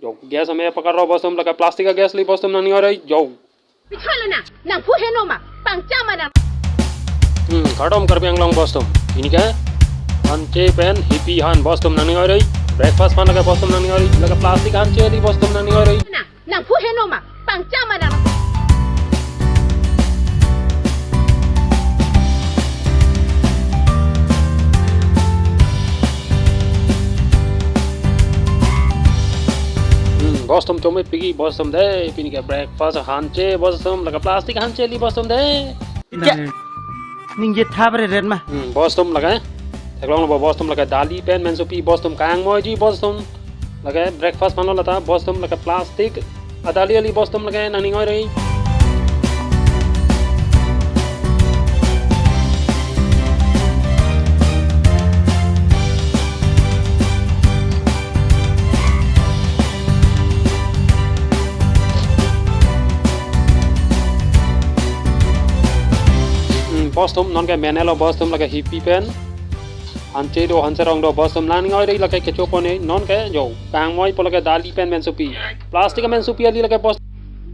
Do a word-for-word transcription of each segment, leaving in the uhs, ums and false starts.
Jo, gas ame pakaro bostum, lake plastic a-gas li bostum nangning oi ri, jo. Bicholona, nangphu heno ma, pangchama nang. Hmm, kardom Karbi Anglong bostum. Pini ke hanche pen hipi han bostum nangning oi ri. Breakfast aphan lake bostum nangning oi ri. Lake plastic hanche li bostum nangning oi ri. Na, nangphu heno ma, pangchama nang. Hmm, bostum chomepik-i bostum dei, pini ke breakfast hanche bostum, lake plastic hanche li bostum dei. Ika, ningje thap re ren ma. Hmm, bostum lake. Theklonglo bo bostum lake dali pen mensopi bostum kangmoiji bostum. Lake breakfast aphanlo lata bostum lake plastic adali ali bostum lake nangning oi ri. Hmm, bostum nonke menelo bostum lake hipi pen. Hanche do, hanche rong do, bostum nangning oi ri lake kecho pone, nonke jo. Kangmoipo lake dali pen mensopi. Plastic mensopi ali lake bos.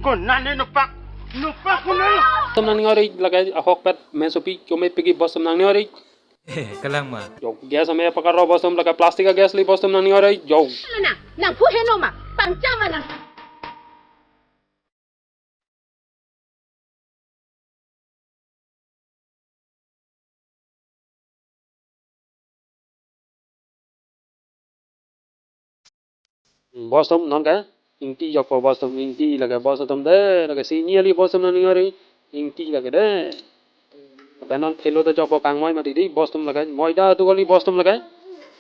Ko nane nupak, nupak ko nane. Bostum nangning oi ri lake ahokpet mensopi chomepik-i bostum nangning oi ri. Kalang ma. Jo, gas ame pakaro bostum lake plastic a-gas li bostum nangning oi ri, jo. Na, nangphu heno ma, pangchama nang. Bostum nonke ingti jokpo bostum, ingti lake bostum dei, lake sini ali bostum nangning oi ri, ingti lake dei. Lapen non phelo ta jokpo kangmoi mati dei, bostum lake moida do kali bostum lake.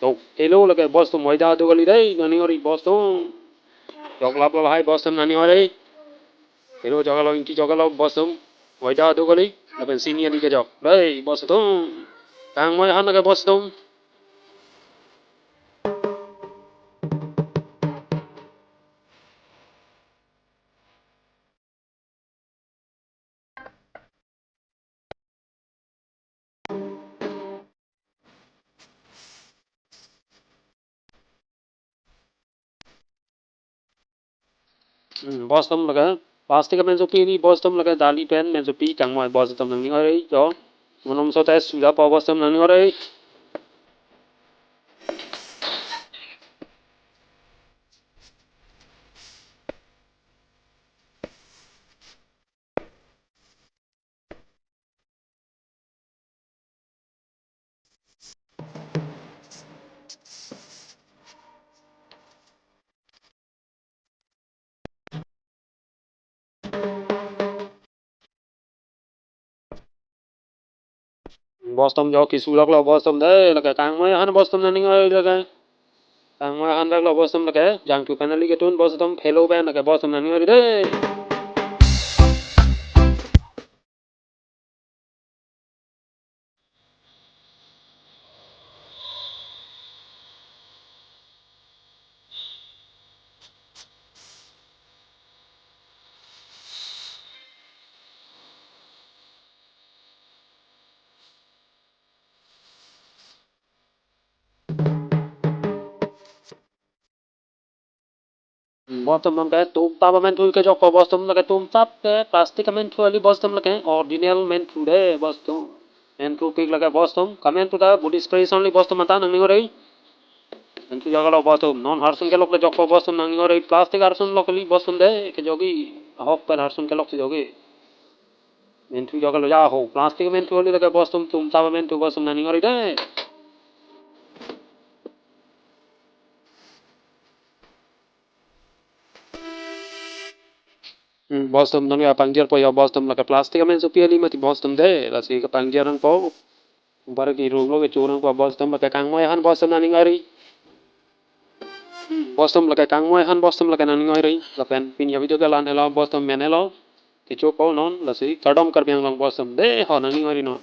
To, phelo lake bostum moida do kali dei, nangning oi ri bostum. Joklaplo hai bostum nangning oi ri. Phelo joklo, ingti joklo bostum. Moida do kali, lapen sini ali kejok. Dei, bostum. Kangmoi han lake bostum. Hmm, bostum lake plastic mensopi ni bostum lake dali pen mensopi kangmoi bostum nangning oi ri jo. Monom so tes sudah po bostum nangning oi ri. Bostum jo kesu loklo bostum dei, lake kangmoi han bostum nangning oi lake. Kangmoi han loklo bostum lake, jangthu pen ali ketun bostum phelo pen lake bostum nangning oi dei. Bostum nonke tumtap amenthu kejokpo bostum lake tumtap ke plastic amenthu ali bostum lake original menthu dei bostum. Menthupik lake bostum, kamenthu ta body spray ason li bostum anta nangning oi ri. Menthu joklo bostum, non harsun kelok le jokpo bostum nangning oi ri, plastic harsun lok li bostum dei, kejok-i, ahokpet harsun kelok si jok-i. Menthu joklo ja ho, plastic menthu ali lake bostum, tumtap menthu bostum nangning oi ri dei. Hmm, bostum nonke pangjirpo jo bostum lake plastic mensopi ali mati bostum dei, lasi kepangjir nangpo. Bar ke runglo kecho nangpo bostum lake kangmoi han bostum nangning oi ri. Bostum lake kangmoi han bostum lake nangning oi ri. Lapen pini a-video ke la-an helo bostum menelo. Kechopo non lasi kardom Karbi Anglong bostum dei ho nangning oi ri non.